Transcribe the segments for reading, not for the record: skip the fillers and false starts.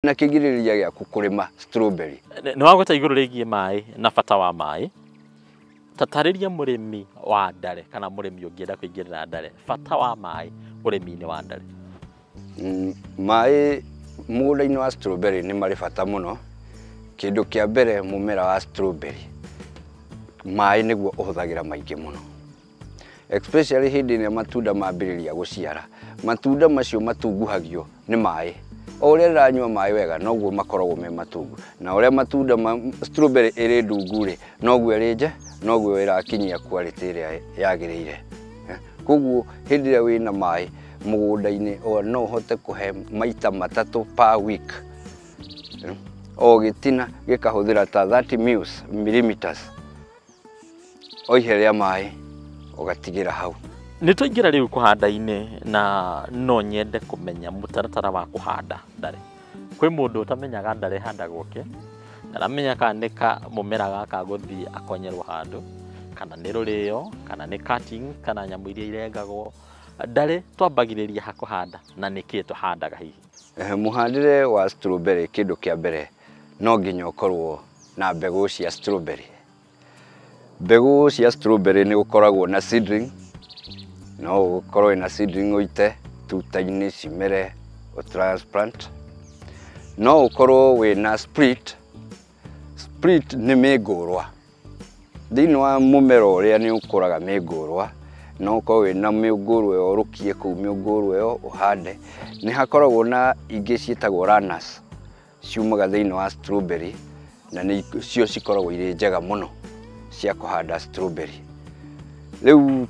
Na kĩgirĩrĩria gĩaku kũrĩma strawberry. Nĩ wagweta igũrũ rĩgiĩ maĩ na bata wa maĩ. Tatarĩria mũrĩmi wa ndare kana mũrĩmi ũngĩenda kũingĩrĩra ndare bata wa maĩ ũrĩmi-inĩ wa ndare. Maĩ mũgũnda-inĩ wa strawberry nĩ marĩ bata mũno. Kĩndũ kĩa mbere, mũmera wa strawberry maĩ nĩguo ũhũthagĩra maingĩ mũno, especially hĩndĩ ĩrĩa matunda mambĩrĩria gũciara. Matunda macio matunguhagio nĩ maĩ. O ũrĩa rĩranyua maĩ wega, noguo makoragwo me matungu, na ũrĩa matunda ma strawberry ĩrĩ ndungu rĩ, noguo ĩrĩ nje, noguo ĩrakinyia quality ĩrĩa yagĩrĩire. Koguo hĩndĩ ĩrĩa wĩna maĩ mũgũnda-inĩ, no ũhote kũhe maita 3 per week. O gĩtina gĩkahũthĩra ta 30 mils, millimeters o ihe rĩa maĩ, ũgatigĩra hau. Nĩ twaingĩra rĩu kũhanda-inĩ, na no nyende kũmenya mũtaratara wa kũhanda ndare. Kwĩ mũndũ ũtamenyaga ndare ĩhandagwo kĩ, ndaramenya kana nĩ ka mũmera gaka gũthiĩ akonyerwo handũ, kana nĩ rũrĩo, kana nĩ cutting, kana nyamũ iria irengagwo. Ndare twambagĩrĩria ha kũhanda na nĩkĩ tũhandaga hihi? Mũhandĩre wa strawberry, kĩndũ kĩa mbere no nginya ũkorwo na mbegũ cia strawberry. Mbegũ cia strawberry nĩ ũkoragwo na seedling, no ũkorwo na seedling ũite tuta-inĩ cimere transplant. No ũkorwo wĩna split. Split nĩ mĩngũrwa. Thĩinĩ wa mũmera ũrĩa nĩ ũkũraga mĩngũrwa, no ũkorwo wĩna mĩũngũrwa ĩyo ũrũkie kũu mĩũngũrwa ĩyo ũhande. Nĩ hakoragwo na ingĩ ciĩtagwo runners, ciumaga thĩinĩ wa strawberry, na nĩ cio cikoragwo irĩ njega mũno cia kũhanda strawberry. Rĩu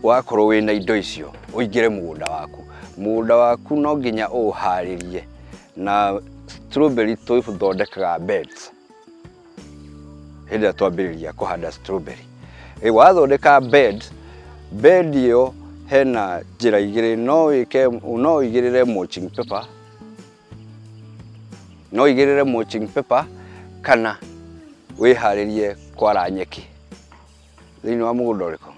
wakorwo wĩna indo icio, ũingĩre mũgũnda waku. Mũgũnda waku no nginya ũũharĩrie, na strawberry tũthondekaga beds hĩndĩ ĩrĩa twambĩrĩria kũhanda strawberry. Wathondeka bed, bed ĩyo hena njĩra igĩrĩ, no wĩke, no ũigĩrĩre mulching paper, no ũigĩrĩre mulching paper kana wĩharĩrie kwara nyeki thĩinĩ wa mũgũnda ũrĩkũ.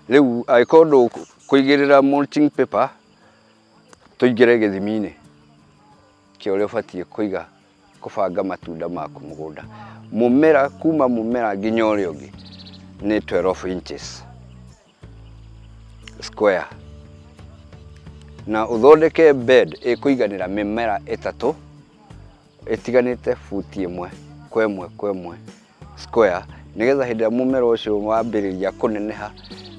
Rĩu angĩkorwo ndũkũigĩrĩra mulching paper, tũingĩre gĩthimi-inĩ kĩa ũrĩa ũbatiĩ kũiga kũbanga matunda maku mũgũnda. Mũmera kuma mũmera nginya ũrĩa ũngĩ nĩ 12 inches square, na ũthondeke bed ĩkũiganĩra mĩmera 3 ĩtiganĩte buti 1 kwa 1 kwa 1 square, nĩgetha hĩndĩ ĩrĩa mũmera ũcio wambĩrĩria kũneneha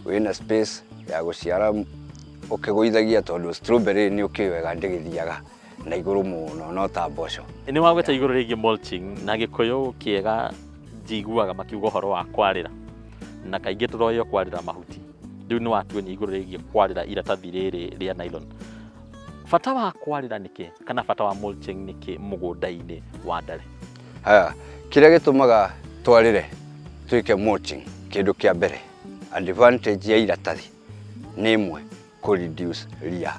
wĩna space ya gũciara ũkĩgũithagia, tondũ strawberry nĩ ũkĩũĩ wega ndĩgĩthiaga na igũrũ mũno no ta mboco. Nĩ wagweta igũrũ rĩgiĩ mulching, na Gĩkũyũ kĩega njiguaga makiuga ũhoro wa kwarĩra, na kaingĩ tũroywo kwarĩra mahuti. Rĩu nĩ watuonia igũrũ rĩgiĩ kwarĩra iratathi rĩrĩ rĩa nylon. Bata wa kwarĩra nĩkĩ, kana bata wa mulching nĩkĩ mũgũnda-inĩ wa ndare? Haya, kĩrĩa gĩtũmaga twarĩre twĩke mulching, kĩndũ kĩa mbere, advantage ya iratathi nĩ ĩmwe, kũ reduce ria.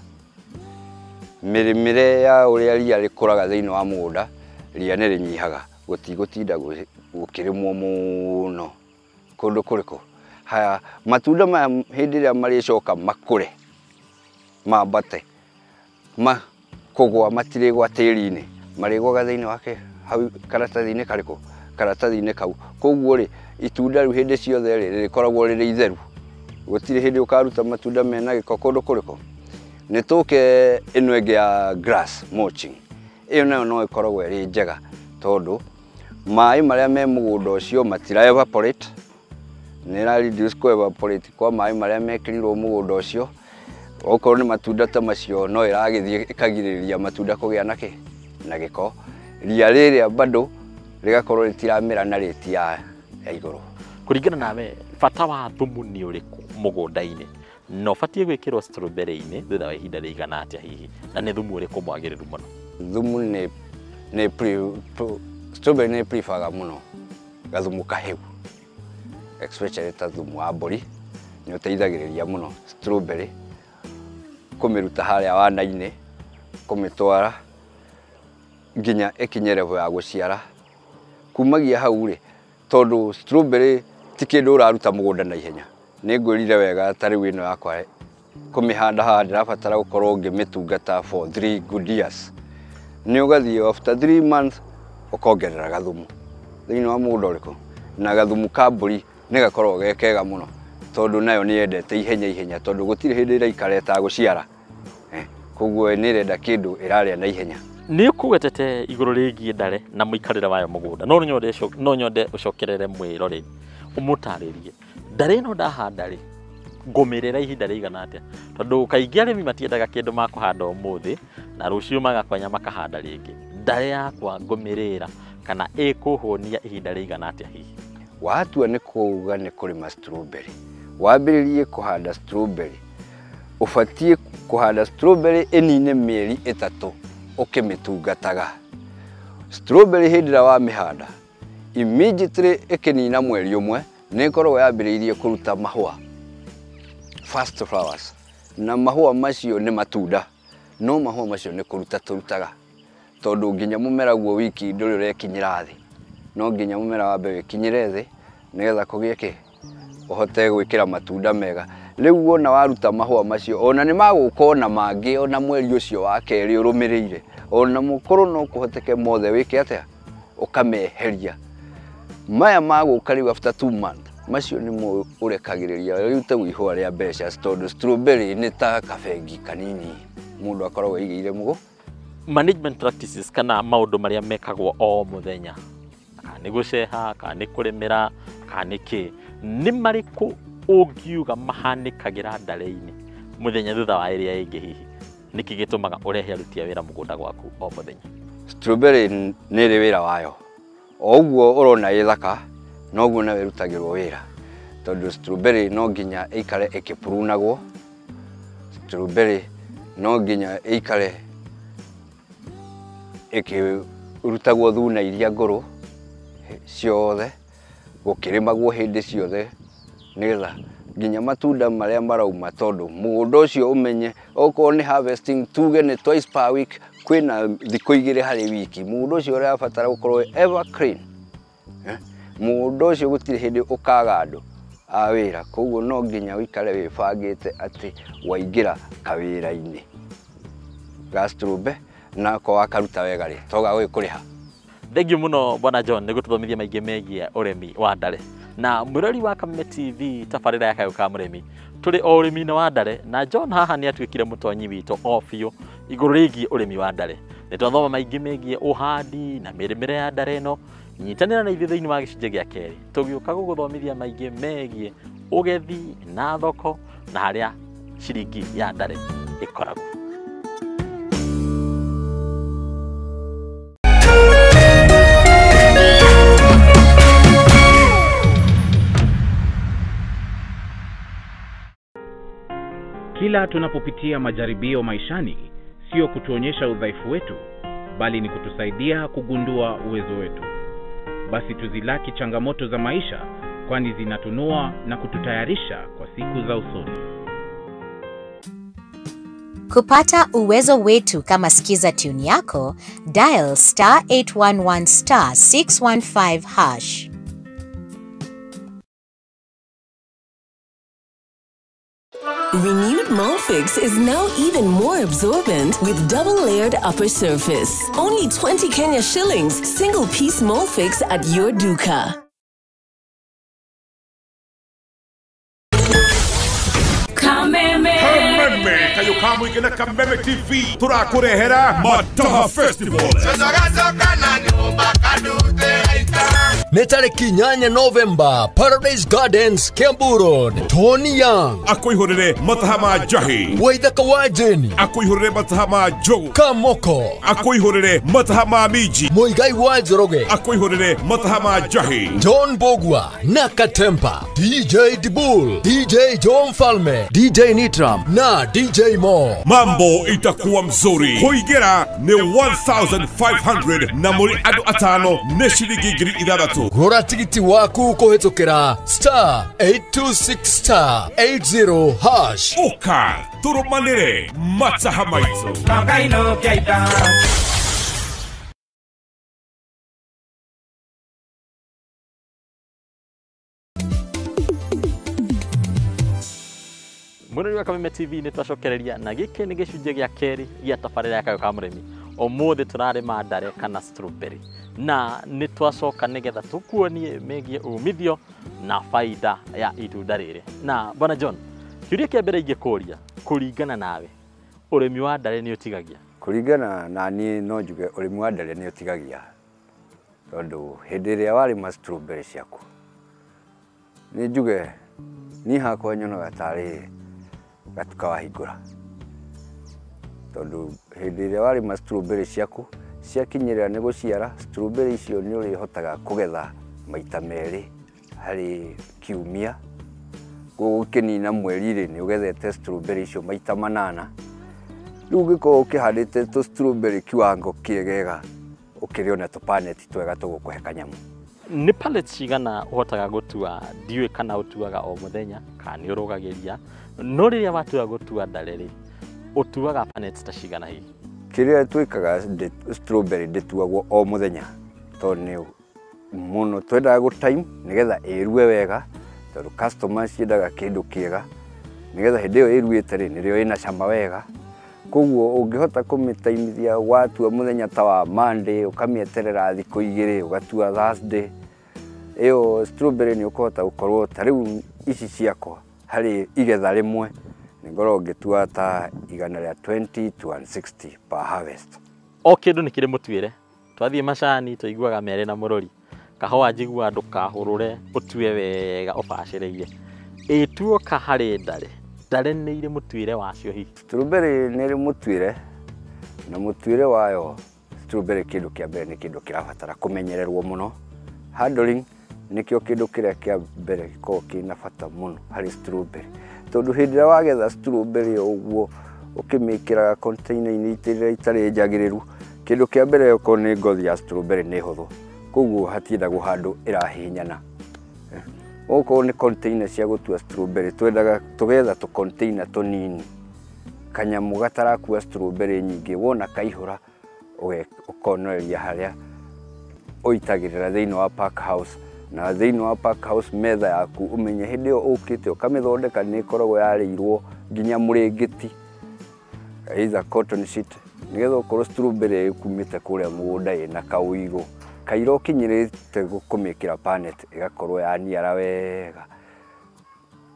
Mĩrĩmĩre ya ũrĩa ria rĩkũraga thĩinĩ wa mũgũnda, ria nĩ rĩnyihaga, gũtigũtinda gũkĩrĩmwo mũno kũndũ kũrĩkũ. Haya, matunda maya hĩndĩ ĩrĩa marĩcoka makũre mambate, kũgwa matirĩgwa tĩri-inĩ, marĩgwaga thĩinĩ wake hau karatathi-inĩ karĩkũ, karatathi-inĩ kau. Koguo rĩ, itunda rĩu hĩndĩ ciothe rĩ, rĩkoragwo rĩrĩ itheru, gũtirĩ hĩndĩ ũkaruta matunda mena gĩko kũndũ kũrĩkũ. Nĩ tũke ĩno ĩngĩ ya grass mulching, ĩyo nayo no ĩkoragwo ĩrĩ njega tondũ maĩ marĩa me mũgũnda ũcio matira evaporate, nĩ ĩra reduce kũ evaporate kwa maĩ marĩa mekĩrirwo mũgũnda ũcio. Okorwo nĩ matunda ta macio, no ĩragĩthiĩ ĩkagirĩrĩria matunda kũgĩa na kĩ, na gĩko. Ria rĩrĩa bado rĩgakorwo rĩtiramera na rĩti ya igũrũ. Kũringana nawe, bata wa thumu nĩ ũrĩkũ mũgũnda-inĩ? Na ũbatiĩ gwĩkĩrwo strawberry-inĩ thutha wa ihinda rĩigana atĩa hihi? Na nĩ thumu ũrĩkũ mwagĩrĩru mũno? Thumu nĩ strawberry nĩ preferga mũno gathumu kahĩu, especially ta thumu wa mbũri, nĩ ũteithagĩrĩria mũno strawberry kũmĩruta harĩa wana-inĩ, kũmĩtwara nginya ĩkinye level ya gũciara. Kumagia hau rĩ, tondũ strawberry ti kĩndũ ũraruta mũgũnda na ihenya, nĩ ngwĩrire wega ta rĩu ĩno yakwa kũmĩhanda haha ndĩrabatara gũkorwo ngĩmĩtungata for 3 good years. Nĩ ũgathiĩ after 3 months ũkongerera gathumu thĩinĩ wa mũgũnda ũrĩkũ, na gathumu ka mbũri nĩ gakoragwo ge kega mũno tondũ nayo nĩ yendete ihenya ihenya tondũ gũtirĩ hĩndĩ ĩraikara ĩtagũciara. Koguo nĩ ĩrenda kĩndũ ĩrarĩa na ihenya. Nĩ ũkũgwetete igũrũ rĩgiĩ ndare na mũikarĩre wayo mũgũnda, no nyonde ũcokerere mwĩroreri ũmũtarĩrie ndare ĩno ndahanda rĩ ngũmĩrĩra ihinda rĩigana atĩa, tondũ kaingĩ arĩmi matiendaga kĩndũ makũhanda ũmũthĩ na rũciũ magakwenya makahanda rĩngĩ. Ndare yakwa ngũmĩrĩra kana ĩkũhũnia ihinda rĩigana atĩa hihi? Watua nĩ kuuga nĩ kũrĩma strawberry, wambĩrĩrie kũhanda strawberry, ũbatiĩ kũhanda strawberry ĩnine mĩeri 3 ũkĩmĩtungataga. Strawberry hĩndĩ ĩrĩa wamĩhanda immediately ĩkĩnina mweri ũmwe nĩ ĩkoragwo yambĩrĩirie kũruta mahũa, first flowers, na mahũa macio nĩ matunda, no mahũa macio nĩ kũruta tũrutaga tondũ nginya mũmera guo wiki ndũrĩ ũrekinyĩra thĩ, no nginya mũmera wambe wĩkinyĩre thĩ nĩgetha kũgĩe kĩ ũhote gwĩkĩra matunda mega. Rĩu wona waruta mahũa macio ona nĩ magũka ona mangĩ ona mweri ũcio wa kerĩ ũrũmĩrĩire, ona mũkũrũ no kũhoteke mothe wĩke atĩa, ũkameheria. Maya magũka rĩu after 2 months macio nĩmo ũrekagĩrĩria rĩu ta ihũa rĩa mbeca, tondũ strawberry nĩ ta kabengi kanini mũndũ akoragwo aigĩire mũgũ. Management practices kana maũndũ marĩa mekagwo o mũthenya, kana nĩ gũceha, kana nĩ kũrĩmĩra, kana nĩ kĩ, nĩ marĩkũ ũngiuga mahanĩkagĩra ndare-inĩ mũthenya thutha wa ĩrĩa ĩngĩ hihi? Nĩkĩ gĩtũmaga ũrehe aruti a wĩra mũgũnda gwaku o mũthenya? Strawberry nĩ ĩrĩ wĩra wayo, o ũguo ũrona ĩ thaka noguo nayo ĩrutagĩrwo wĩra, tondũ strawberry no nginya ĩikare ĩkĩprunagwo, strawberry no nginya ĩikare ĩkĩrutagwo thuna iria ngũrũ ciothe, gũkĩrĩmagwo hĩndĩ ciothe nĩgetha nginya matunda marĩa marauma, tondũ mũgũnda ũcio ũmenye okorwo nĩ harvesting tuge nĩ twice per week, kwĩna thikũ 2 harĩ wiki, mũgũnda ũcio ũrabatara gũkorwo ever clean. Mũgũnda ũcio gũtirĩ hĩndĩ ũkaga andũ a wĩra, koguo no nginya ũikare wĩbangĩte atĩ waingĩra kawĩra-inĩ ga strawberry na ko wakaruta wega rĩ to gagũgĩkũrĩha. Thengiũ mũno Bwana John nĩ gũtũthomithia maingĩ megiĩ ũrĩmi wa ndare. Na mwĩrori wa Kameme TV tabarĩra ya Kayũ ka Mũrĩmi, tũrĩ o ũrĩmi-inĩ wa ndare na John haha nĩ atuĩkire mũtonyi witũ o biũ igũrũ rĩgiĩ ũrĩmi wa ndare. Nĩ twathoma maingĩ megiĩ ũhandi na mĩrĩmĩre ya ndare ĩno. Nyitanĩra na ithuĩ thĩinĩ wa gĩcunjĩ gĩa kerĩ tũgĩũka gũgũthomithia maingĩ megiĩ ũgethi na thoko na harĩa ciringi ya ndare ĩkoragwo. Kila tunapopitia majaribio maishani, sio kutuonyesha udhaifu wetu, bali ni kutusaidia kugundua uwezo wetu. Basi tuzilaki changamoto za maisha, kwani zinatunua na kututayarisha kwa siku za usoni. Kupata uwezo wetu kama Skiza tune yako, dial star 811 star 615 hash. Renewed Molfix is now even more absorbent with double-layered upper surface. Only 20 Kenya shillings, single-piece Molfix at your duka. Kameme! Kameme! Kayo kamwe na Kameme TV. Turakurehera Mataha Festival. Nĩ tarĩki 8 November, Paradise Gardens, Kiambu Road. Tony Young akwĩhũrĩre mataha ma njahi, Waithaka wa Jeni akwĩhũrĩre mataha ma njogu, Kamoko akwĩhũrĩre mataha ma minji, Muigai wa Njoroge akwĩhũrĩre mataha ma njahi, John Bogwa na Katempa, DJ Dibul, DJ John Falme, DJ Nitram na DJ Mo. Mambo itakuwa mzuri. Kuingĩra nĩ 1500 na mũrĩ andũ atano nĩ ciringi 6000. Gũra tigiti waku kũhĩtũkĩra star 826 star 80 hash. Ũka tũrũmanĩre mataha maitũ. Mwĩrori wa Kameme TV nĩ twacokereria na gĩkĩ nĩ gĩcunjĩ gĩa kerĩ gĩa tabarĩra ya Kayũ ka Mũrĩmi. Ũmũthĩ tũrarĩma ndare kana strawberry na nĩ twacoka nĩgetha tũkuonie megiĩ umithio na faida ya itunda rĩrĩ. Na bwana John, kĩũria kĩa mbere ingĩkũria kũringana nawe, ũrĩmi wa ndare nĩ ũtigagia? Kũringana na niĩ no njuge ũrĩmi wa ndare nĩ ũtigagia, tondũ hĩndĩ ĩrĩa warĩma strawberry ciaku, nĩ njuge niĩ hakwa nyonaga tarĩ gatuka wahingũra, tondũ hĩndĩ ĩrĩa warĩma strawberry ciaku ciakinyĩrĩra nĩ gũciara, strawberry icio nĩ ũrĩhotaga kũgetha maita merĩ harĩ kiumia. Koguo ũkĩnina mweri-rĩ, nĩ ũgethete strawberry icio maita 8. Rĩu ũngĩkorwo ũkĩhandĩte tũ strawberry kiwango kĩegega, ũkĩrĩ ona tũpaneti twega tũgũkũhe kanyamũ. Nĩ pallets cigana ũhotaga gũtua? Ndiũĩ kana ũtuaga o mũthenya kana nĩ ũrũgagĩria, no rĩrĩa watua gũtua ndare rĩ, ũtuaga pallets ta cigana hihi? Kĩrĩa twĩkaga, strawberry ndĩtuagwo o mũthenya, tondũ nĩ mũno twendaga gũ time nĩgetha ĩrue wega, tondũ customer ciendaga kĩndũ kĩega, nĩgetha hĩndĩ ĩyo ĩruĩte rĩ, nĩrĩo ĩna cama wega. Koguo ũngĩhota kũmĩtaimithia watua mũthenya ta wa Monday, ũkamĩeterera thikũ 2, ũgatua Thursday, ĩyo strawberry nĩ ũkũhota gũkorwo ta rĩu ici ciakwa harĩ igetha rĩmwe nĩ ngoragwo ngĩtua ta 120 to 160 per harvest. O kĩndũ nĩ kĩrĩ mũtuĩre. Twathiĩ macani tũiguaga merĩ na mũrori, kahũa njiguaga ndũkahũrũre, ũtue wega ũbacĩrĩire. Ĩ tuoka harĩ ndare, ndare nĩ irĩ mũtuĩre wacio hihi? Strawberry nĩ ĩrĩ mũtuĩre, na mũtuĩre wayo strawberry kĩndũ kĩa mbere nĩ kĩndũ kĩrabatara kũmenyererwo mũno. Handling nĩkĩo kĩndũ kĩrĩa kĩa mbere gĩkoragwo kĩna bata mũno harĩ strawberry, tondũ hĩndĩ ĩrĩa wagetha strawberry ũguo ũkĩmĩkĩraga container-inĩ ĩrĩa itarĩ njagĩrĩru, kĩndũ kĩa mbere okorwo nĩ ngothi ya strawberry nĩ hũthũ, koguo hatiendagwo handũ ĩrahihinyana. Okorwo nĩ container cia gũtua strawberry, twendaga tũgetha tũ container tũnini, kanyamũ gatarakua strawberry nyingĩ, wona kaihũra ũkonoreria harĩa ũitagĩrĩra thĩinĩ wa pack house. Na thĩinĩ wa pack house metha yaku ũmenye hĩndĩ ĩyo ũkĩte ũkamĩthondeka nĩ ĩkoragwo yarĩirwo nginya mũrĩngĩti, either cotton sheet, nĩgetha ũkorwo strawberry ĩkumĩte kũrĩa mũgũnda ĩna kaũigũ kaira ũkinyĩrĩte kũmĩkĩra panet ĩgakorwo yaniara wega.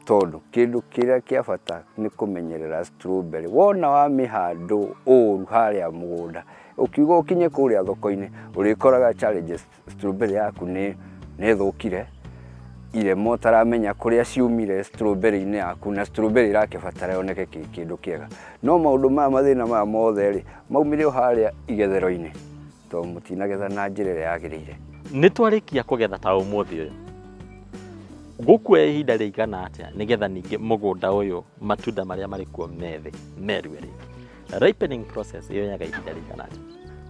Tondũ kĩndũ kĩrĩa kĩa bata nĩ kũmenyerera strawberry. Wona wamĩhandũ ũru harĩa mũgũnda, ũkiuga ũkinye kũrĩa thoko-inĩ, ũrĩkoraga challenges, strawberry yaku nĩ ĩthũkire, irema ũtaramenya kũrĩa ciumire strawberry-inĩ yaku, na strawberry ĩrakĩbatara yoneke kĩndũ kĩega. No maũndũ maya, mathĩna maya mothe rĩ, maumire o harĩa igethero-inĩ, tondũ mũtinagetha na njĩra ĩrĩa yagĩrĩire. Nĩ twarĩkia kũgetha ta ũmũthĩ ũyũ, gũkuoya ihinda rĩigana atĩa nĩgetha ningĩ mũgũnda ũyũ matunda marĩa marĩ kuo methĩ merue rĩngĩ? Ripening process yoyaga ihinda rĩigana atĩa?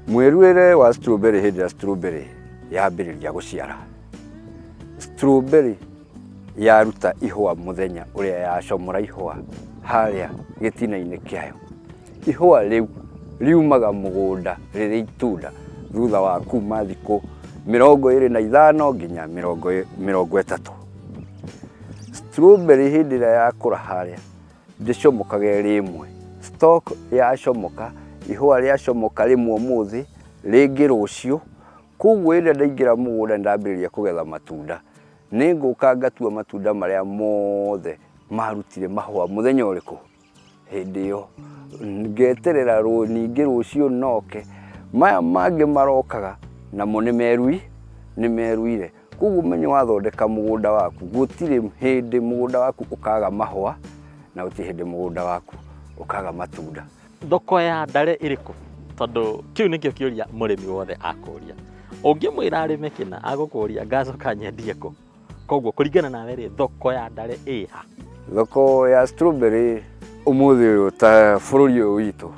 Mwĩruĩre wa strawberry hĩndĩ ĩrĩa strawberry yambĩrĩria gũciara, strawberry yaruta ihũa mũthenya ũrĩa yacomora ihũa harĩa gĩtina-inĩ kĩayo, ihũa rĩu riumaga mũgũnda rĩrĩ itunda thutha wa kuma thikũ 25 nginya 30. Strawberry hĩndĩ ĩrĩa yakũra harĩa ndĩcomokaga ĩrĩ ĩmwe, stalk yacomoka, ihũa rĩacomoka rĩmwe ũmũthĩ, rĩngĩ rũciũ. Koguo rĩrĩa ndaingĩra mũgũnda ndambĩrĩria kũgetha matunda, nĩ ngũka ngatua matunda marĩa mothe marutire mahũa mũthenya ũrĩkũ, hĩndĩ ĩyo ngeterera ningĩ rũciũ noke, maya mangĩ marokaga namo nĩ meruire. Koguo ũmenye wathondeka mũgũnda waku, gũtirĩ hĩndĩ mũgũnda waku ũkaga mahũa, na gũtirĩ hĩndĩ mũgũnda waku ũkaga matunda. Thoko ya ndare ĩrĩkũ? Tondũ kĩu nĩkĩo kĩũria mũrĩmi wothe akũria. Ũngĩmwĩra arĩme kĩna, agũkũria ngacoka nyendie kũ? Koguo kũringana nawe rĩ, thoko ya ndare ĩha? Thoko ya strawberry ũmũthĩ ũyũ ta bũrũri ũyũ witũ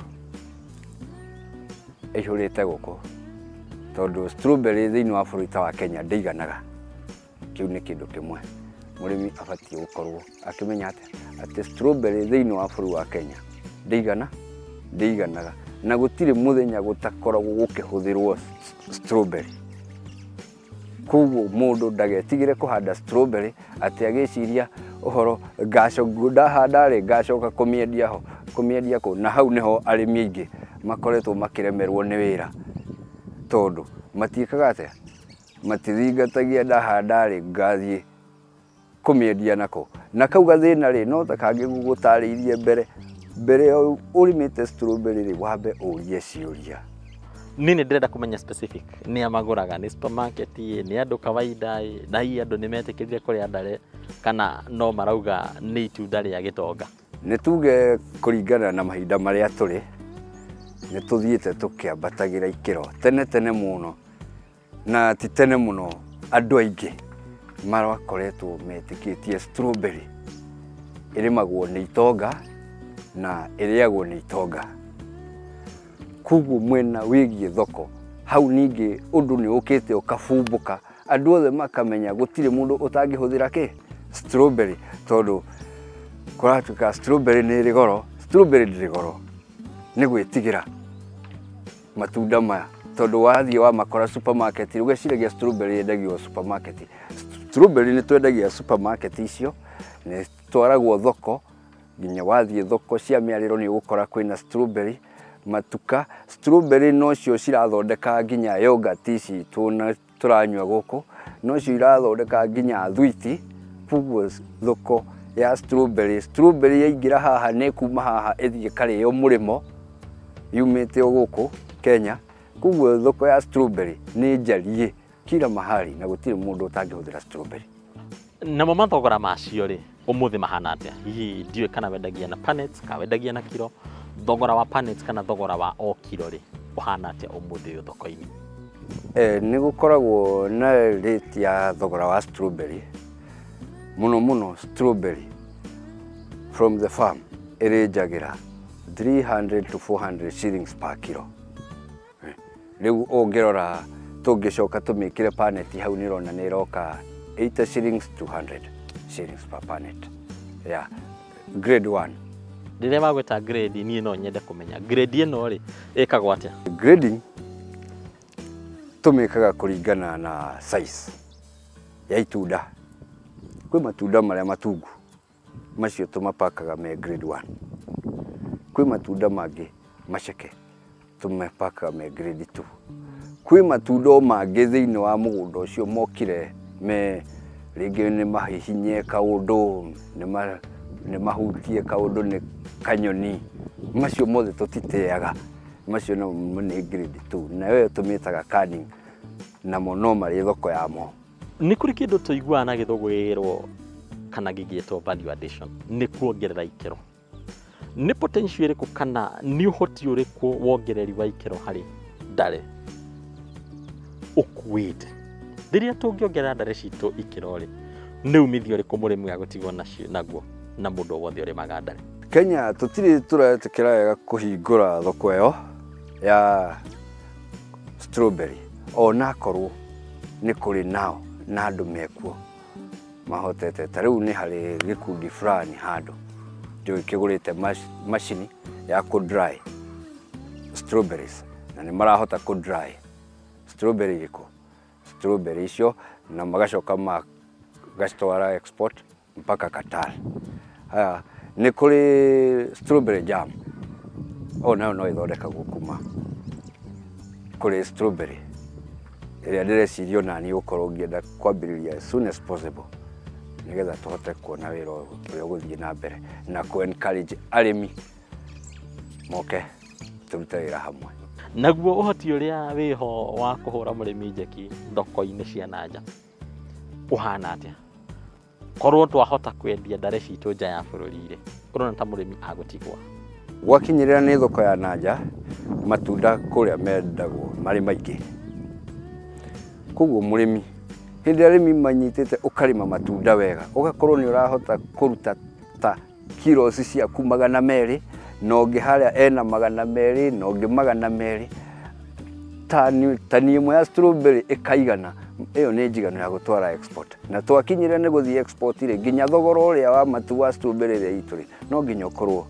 ĩihũrĩte gũkũ, tondũ strawberry thĩinĩ wa bũrũri ta wa Kenya ndĩiganaga. Kĩu nĩ kĩndũ kĩmwe mũrĩmi abatiĩ gũkorwo akĩmenya atĩ strawberry thĩinĩ wa bũrũri wa Kenya ndĩiganaga, na gũtirĩ mũthenya gũtakoragwo gũkĩhũthĩrwo strawberry. Koguo mũndũ ndagetigĩre kũhanda strawberry atĩ agĩciria ũhoro ndahanda rĩ ngacoka kũmĩendia ho kũmĩendia kũ, na hau nĩho arĩmi aingĩ makoretwo makĩremerwo nĩ wĩra tondũ matiĩkaga atĩa, matithingatagia ndahanda rĩ ngathiĩ kũmĩendia nako. Na kau gathĩna rĩ no ta kangĩ gũgũtarĩirie mbere mbere ũrĩmĩte strawberry rĩ wambe ũrie ciũria. Niĩ nĩ ndĩrenda kũmenya specific nĩ a magũraga, nĩ supermarket ĩ, nĩ andũ kawaida ĩ, na hihi andũ nĩ metĩkĩrire kũrĩa ndare kana no marauga nĩ itunda rĩa gĩtonga? Nĩ tuge kũringana na mahinda marĩa tũrĩ nĩ tũthiĩte tũkĩambatagĩra ikĩro tene tene mũno, na ti tene mũno andũ aingĩ marakoretwo metĩkĩtie strawberry ĩrĩmagwo nĩ itonga na ĩrĩagwo nĩ itonga. Koguo mwena wĩgiĩ thoko hau ningĩ ũndũ nĩ ũkĩte ũkabumbũka, andũ othe makamenya gũtirĩ mũndũ ũtangĩhũthĩra kĩ strawberry, tondũ kũratuĩka strawberry nĩ ĩrĩ goro. Strawberry ndĩrĩ goro, nĩ gwĩtigĩra matunda maya tondũ wathiĩ wamakora supermarket ũgeciragia strawberry yendagio supermarket. Strawberry nĩ twendagia supermarket icio, nĩ twaragwo thoko, nginya wathiĩ thoko cia mĩarĩro nĩ ũgũkora kwĩna strawberry matuka. Strawberry nocio cirathondeka nginya yogurt ici tũranyua gũkũ, nocio irathondeka nginya thwiti. Koguo thoko ya strawberry, strawberry yaingĩra haha nĩ kuma haha ĩthiĩ karĩo mũrĩmo yumĩte o gũkũ Kenya. Koguo thoko ya strawberry nĩ njariĩ kila mahali na gũtirĩ mũndũ ũtangĩhũthĩra strawberry. Namo mathogora macio rĩ ũmũthĩ mahana atĩa? Hihi ndiũĩ kana wendagia na punnets kana wendagia na kiro. Thogora wa punnets kana thogora wa o kiro rĩ ũhana atĩa ũmũthĩ ũyũ thoko-inĩ? Nĩ gũkoragwo na rate ya thogora wa strawberry, mũno mũno strawberry from the farm ĩrĩnjagĩra 300 to 400 shillings per kilo. Rĩu ũngĩrora tũngĩcoka tũmĩkĩre punnet hau nĩ ũrona nĩ ĩroka 80 shillings to 100 shillings per punnet. Yeah, grade 1. Rĩrĩa wagweta grade, niĩ no nyende kũmenya grade ĩno rĩ ĩkagwo atĩa? Grading tũmĩkaga kũringana na size ya itunda. Kwĩ matunda marĩa matungu, macio tũmapakaga me grade 1. Kwĩ matunda mangĩ maceke tũmapakaga me grade 2. Kwĩ matunda o mangĩ thĩinĩ wa mũgũnda ũcio mokire me rĩngĩ nĩ mahihinye kaũndũ, nĩ mahutie kaũndũ, nĩ kanyoni, macio mothe tũtiteaga, macio no nĩ grade 2, nayo ĩyo tũmĩtaga canning, namo no marĩ thoko yamo. Nĩ kũrĩ kĩndũ tũiguaga na gĩthũngũ gĩgĩrwo kana gĩgĩtwo value addition, nĩ kuongerera ikĩro. Nĩ potential ĩrĩkũ kana nĩ ũhoti ũrĩkũ wongereri wa ikĩro harĩ ndare ũkuĩte? Rĩrĩa tũngĩongerera ndare citũ ikĩro rĩ, nĩ umithio ũrĩkũ mũrĩmi agũtigwo naguo na mũndũ wothe ũrĩmaga ndare? Kenya tũtirĩ tũretĩkĩra wega kũhingũra thoko ĩyo ya strawberry, onakorwo nĩ kũrĩ nao na andũ mekuo mahotete. Ta rĩu nĩ harĩ gĩkundi fulani handũ njũĩ kĩgũrĩte macini ya kũ dry strawberries, na nĩ marahota kũ dry strawberry ĩrĩkũ, strawberry icio, na magacoka magacitwara export mpaka Qatar. Haya, nĩ kũrĩ strawberry jam, o nayo no ĩthondekagwo kuma kũrĩ strawberry ĩrĩa ndĩreciria ona niĩ gũkorwo ngĩenda kwambĩrĩria as soon as possible, nĩgetha tũhote kuona wĩra ũrĩa ũgũthiĩ na mbere na kũ encourage arĩmi moke tũrute wĩra hamwe. Naguo ũhoti ũrĩa wĩho wa kũhũra mũrĩmi njeki thoko-inĩ cia na nja ũhana atĩa? Korwo twahota kwendia ndare citũ nja ya bũrũri rĩ, ũrona ta mũrĩmi agũtigwo? Gwakinyĩrĩra nĩ thoko ya na nja, matunda kũrĩa mendagwo marĩ maingĩ. Koguo mũrĩmi hĩndĩ ĩrĩa arĩmi manyitĩte ũkarĩma matunda wega, ũgakorwo nĩ ũrahota kũruta ta kilos ciaku 200, na ũngĩ harĩa ena 200, na ũngĩ 200, tani ĩmwe ya strawberry ĩkaigana, ĩyo nĩ njigano ya gũtwara export. Na twakinyĩrĩra nĩ gũthiĩ export rĩ, nginya thogora ũrĩa wa matu wa strawberry ĩrĩa itũ rĩ, no nginya ũkorwo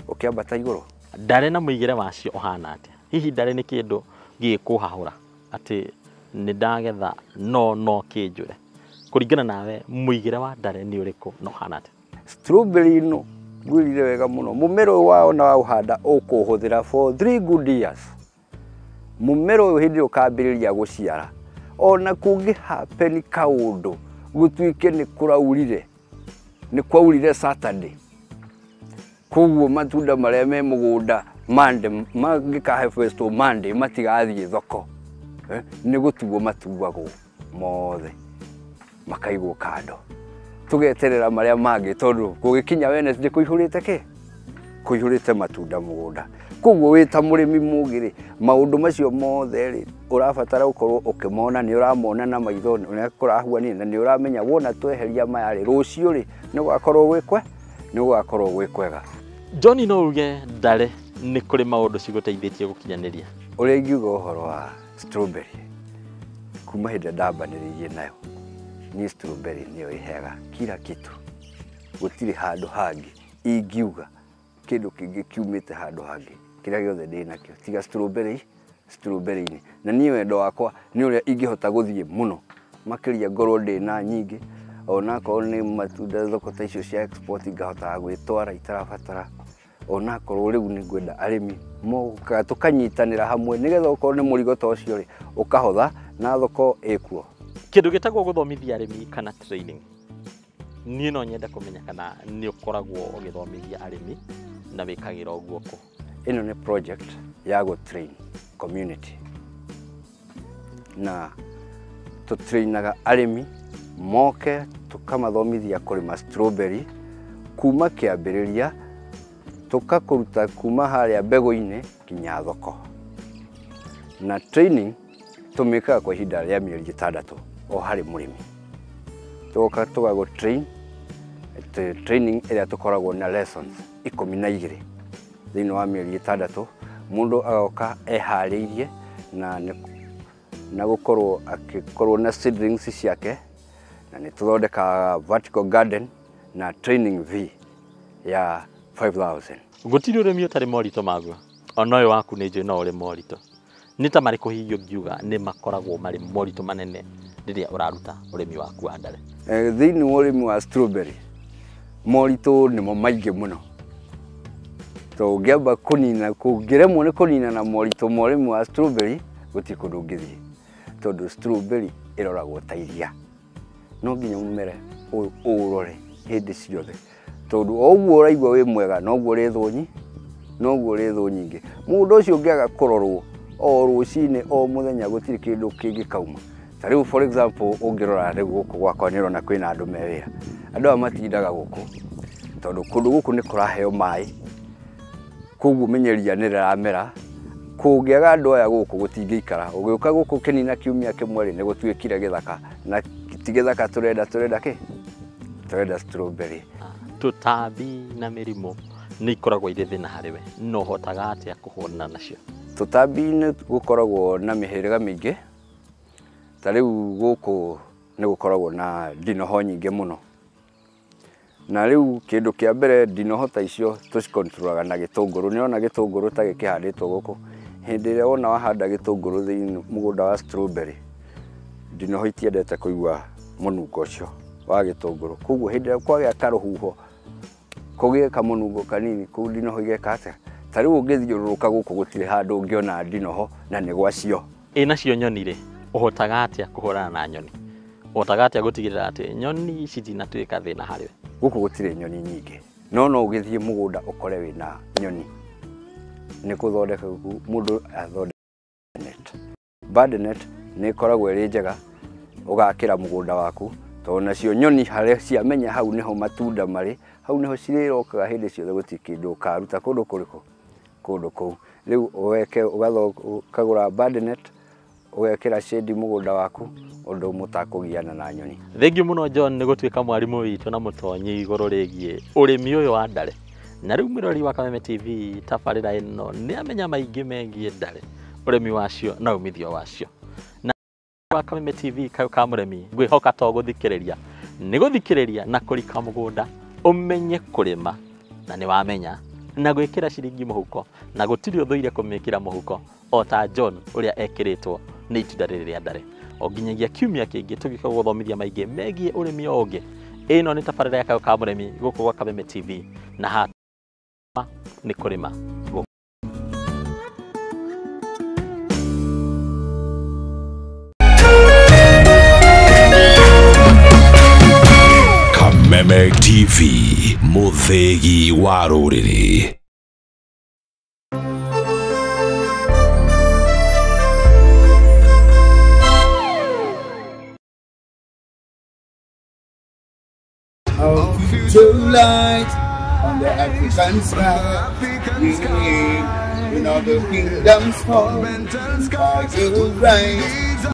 ũkĩambata igũrũ. Ndare na mũigĩre wacio ũhana atĩa? Hihi ndare nĩ kĩndũ gĩkũhahũra atĩ nĩ ndagetha no kĩnjũre? Kũringana nawe mũigĩre wa ndare nĩ ũrĩkũ na ũhana atĩa? Strawberry ĩno Ngwĩrire wega mũno mũmera ũyũ wao na waũhanda ũkũũhũthĩra for 3 good years. Mũmera ũyũ hĩndĩ ĩrĩa ũkambĩrĩria gũciara ona kũngĩ happen kaũndũ gũtuĩke nĩ kũraurire, nĩ kwaurire Saturday, koguo matunda marĩa me mũgũnda Monday mangĩka harvest Monday matigathiĩ thoko, nĩ gũtuo matuagwo mothe makaigwo kando, tũgeterera marĩa mangĩ tondũ gũgĩkinya Wednesday kũihũrĩte kĩ? Kũihũrĩte matunda mũgũnda. Koguo wĩ ta mũrĩmi mũgĩ rĩ, maũndũ macio mothe rĩ ũrabatara gũkorwo ũkĩmona, nĩ ũramona na maitho ũrĩa kũrahuanire, na nĩ ũramenya wona tweheria maya rĩ, rũciũ rĩ nĩ gũgakorwo gwĩ kwe, nĩ gũgakorwo gwĩ kwega. John no uge ndare nĩ kũrĩ maũndũ cigũteithĩtie gũkinyanĩria. Ũrĩa ingiuga ũhoro wa strawberry kuma hĩndĩ ĩrĩa ndambanĩrĩirie nayo, niĩ strawberry nĩyo ĩheaga kila kitu, gũtirĩ handũ hangĩ ingiuga kĩndũ kĩngĩ kiumĩte handũ hangĩ kĩrĩa gĩothe ndĩ nakĩo tiga strawberry, strawberry-inĩ. Na niĩ wendo wakwa nĩ ũrĩa ingĩhota gũthiĩ mũno makĩria ngorwo ndĩ na nyingĩ, onakorwo nĩ matunda thoko ta icio cia export ngahotaga gwĩtwara itarabatara, onakorwo rĩu nĩ ngwenda arĩmi mokaga tũkanyitanĩra hamwe nĩgetha okorwo nĩ mũrigo ta ũcio rĩ ũkahotha na thoko ĩkuo. Kĩndũ gĩtagwo gũthomithia arĩmi kana training, niĩ no nyende kũmenya kana nĩ ũkoragwo ũgĩthomithia arĩmi na wĩkagĩra ũguo kũ? Ĩno nĩ project ya gũ train community, na tũtrainaga arĩmi moke tũkamathomithia kũrĩma strawberry kuma kĩambĩrĩria, tũkakũruta kuma harĩa mbegũ-inĩ nginya thoko. Na training tũmĩkaga kwa ihinda rĩa mĩeri 6 o harĩ mũrĩmi. Tũgoka tũgagũ train, training ĩrĩa tũkoragwo na lessons 12 thĩinĩ wa mĩeri 6, mũndũ agoka eharĩirie na gũkorwo akĩkorwo na seedlings ciake, na nĩ tũthondekaga vertical garden na training fee ya 5000. Gũtirĩ ũrĩmi ũtarĩ moritũ maguo, ona ũyũ waku nĩ njũĩ no ũrĩ moritũ. Nĩ ta marĩkũ hihi ũngiuga nĩ makoragwo marĩ moritũ manene rĩrĩa ũraruta ũrĩmi waku wa ndare? Thĩinĩ wa ũrĩmi wa strawberry moritũ nĩmo maingĩ mũno, tondũ ũngĩamba kũnina, kũngĩremwo nĩ kũnina na moritũ ma ũrĩmi wa strawberry gũtirĩ kũndũ ũngĩthiĩ, tondũ strawberry ĩroragwo ta iria, no nginya mũmera ũyũ ũũrore hĩndĩ ciothe, tondũ o ũguo ũraigua wĩ mwega noguo ũrĩ thũ nyingĩ, noguo ũrĩ thũ nyingĩ. Mũgũnda ũcio ũngĩaga kũrorwo o rũcinĩ o mũthenya gũtirĩ kĩndũ kĩngĩkauma. Ta rĩu for example ũngĩrora rĩu gũkũ gwakwa nĩ ũrona kwĩna andũ me wĩra, andũ aya matindaga gũkũ tondũ kũndũ gũkũ nĩ kũraheo maĩ, koguo menyeria nĩ rĩramera. Kũngĩaga andũ aya gũkũ gũtingĩikara, ũgĩũka gũkũ kĩnina kiumia kĩmwe rĩ nĩ gũtuĩkire gĩthaka, na ti gĩthaka tũrenda, tũrenda kĩ? Tũrenda strawberry. Tũtambi na mĩrimũ nĩ ikoragwo irĩ thĩna harĩ we, no ũhotaga atĩa kũhũrana nacio? Tũtambi nĩ gũkoragwo na mĩhĩrĩga mĩingĩ, ta rĩu gũkũ nĩ gũkoragwo na ndinoho nyingĩ mũno, na rĩu kĩndũ kĩa mbere ndinoho ta icio tũcikontrolaga na gĩtũngũrũ. Nĩ ũrona gĩtũngũrũ ta gĩkĩhandĩtwo gũkũ, hĩndĩ ĩrĩa wona wahanda gĩtũngũrũ thĩinĩ mũgũnda wa strawberry, ndinoho itiendete kũigua mũnungo ũcio wa gĩtũngũrũ, koguo hĩndĩ ĩrĩa kwagĩa karũhuho kũgĩe kamũnungo kanini kũu ndinoho igeka atĩa? Ta rĩu ũngĩthiũrũrũka gũkũ gũtirĩ handũ ũngĩona ndinoho na nĩ gwacio. Ĩ nacio nyoni rĩ, ũhotaga atĩa kũhũrana na nyoni? Ũhotaga atĩa gũtigĩrĩra atĩ nyoni citinatuĩka thĩna harĩ we? Gũkũ gũtirĩ nyoni nyingĩ, no no ũgĩthiĩ mũgũnda ũkore wĩna nyoni. Nĩ gũthondeka mũndũ athondeka net. Bird net nĩ ĩkoragwo ĩrĩ njega, ũgakĩra mũgũnda waku, tondũ nacio nyoni harĩa ciamenya hau nĩho matunda marĩ, hau nĩho cirĩrokaga hĩndĩ ciothe, gũtirĩ kĩndũ ũkaruta kũndũ kũrĩkũ, kũndũ kũu. Rĩu ũgeke ũkagũra bird net, ũgekĩra shade mũgũnda waku ũndũ mũtakũgiana na nyoni. Thengiũ mũno John nĩ gũtuĩka mwarimũ witũ na mũtonyi igũrũ rĩgiĩ ũrĩmi ũyũ wa ndare. Na rĩu mwĩroreri wa Kameme TV tabarĩra ĩno nĩ amenya maingĩ megiĩ ndare, ũrĩmi wacio na umithio wacio. Na wa Kameme TV kayũ ka mũrĩmi ngwĩhoka to gũthikĩrĩria, nĩ gũthikĩrĩria na kũrika mũgũnda ũmenye kũrĩma, na nĩ wamenya na gwĩkĩra ciringi mũhuko, na gũtirĩ ũthũire kũmĩkĩra mũhuko o ta John ũrĩa ekĩrĩtwo nĩ itunda rĩrĩ rĩa ndare. O nginyagia kiumia kĩngĩ tũgĩũka gũthomithia maingĩ megiĩ ũrĩmi o ũngĩ. Ĩno nĩ tabarĩra ya Kayũ ka Mũrĩmi gũkũ gwa Kameme TV, na haha nĩ kũrĩma. Kameme TV, mũthĩgi wa rũrĩrĩ. Our future light on the African sky. We in all the kingdoms fall, by your right.